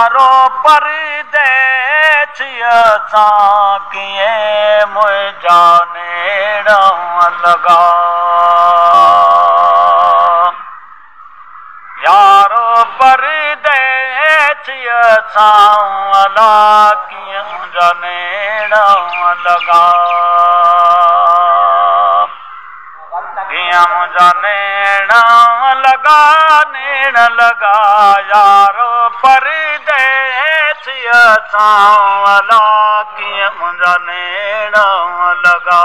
यारो परदेसिया सां कीअं मुंहिंजा नेण लॻा। यारो परदेसिया सां अला कीअं मुंहिंजा नेण लॻा। कीअं मुंहिंजा नेण लॻा, नेण लॻा। यारो परदेसिया सां अला कीअं मुंहिंजा नेण लॻा।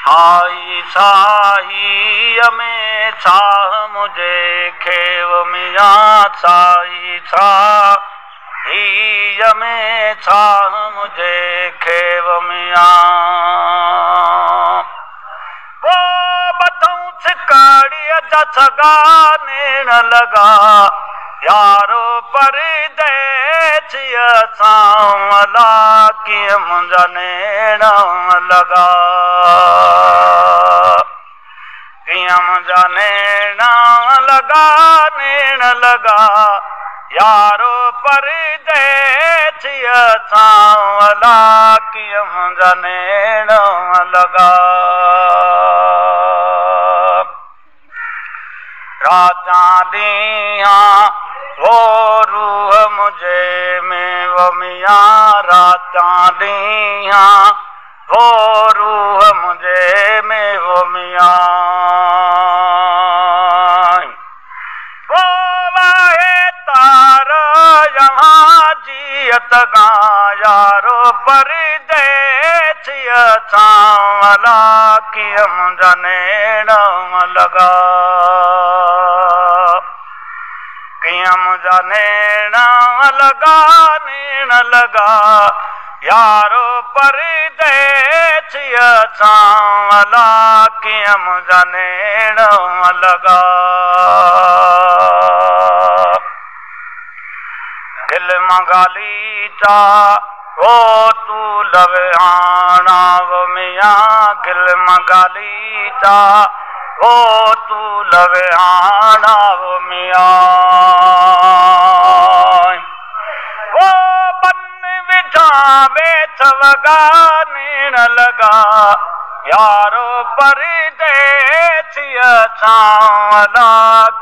साई साहीअ में साह मुंहिंजे खेव मियां, साई साहीअ में साह मुंहिंजे खेव मियां। वो बथऊं सिकड़ीअ जा सॻा नेण लॻा। यारो परदेसिया सां अला कीअं मुंहिंजा नेण लॻा। कीअं मुंहिंजा नेण लॻा, नेण लॻा। यारो परदेसिया सां अला कीअं मुंहिंजा नेण लॻा। राता ॾींहं वो रूह मुंहिंजे में वो मियां, राता ॾींहं वो रूह मुंहिंजे में वो मियां। वो वाहे तार यहाँ जीअत गां, यारो परदेसिया सां अला कीअं मुंहिंजा नेण लॻा। कीअं मुंहिंजा नेण लॻा, नेण लॻा। यारो परदेसिया सां अला कीअं मुंहिंजा नेण लॻा। गिल मंगाली चा ओ तू लवियाणा वो मियां, गिल मंगाली चा ओ तू लवियाणा वो मियां। वो बन विझा वेछ वॻा नेण लॻा। यारो परदेसिया सां अला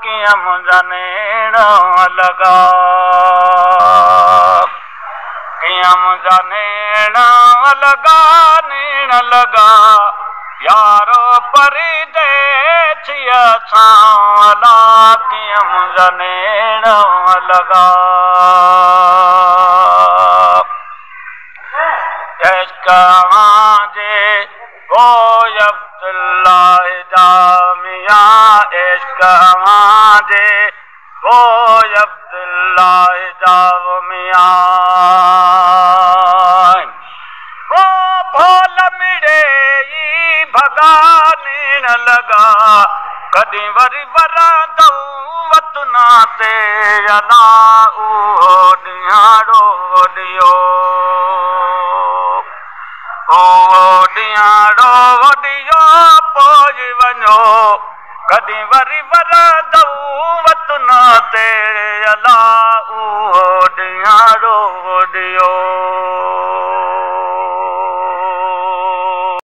कीअं मुंहिंजा नेण लॻा। कीअं मुंहिंजा नेण लॻा, नेण लॻा। यारो परदेसिया सां अला कीअं मुंहिंजा नेण लॻा। इश्क जे वो अब्दुल्ला जामिया, इश्क जे वो अब्दुल्ला जामिया। वो भोल मिड़े भगा नेण लॻा। कॾहिं वरी वरंदऊं वतना ते अला उहो ॾियाड़ो ॾियो, उहो ॾियाड़ो ॾियो पोइ वञो। कॾहिं वरी वरंदऊं वतना ते अला उहो ॾियाड़ो ॾियो।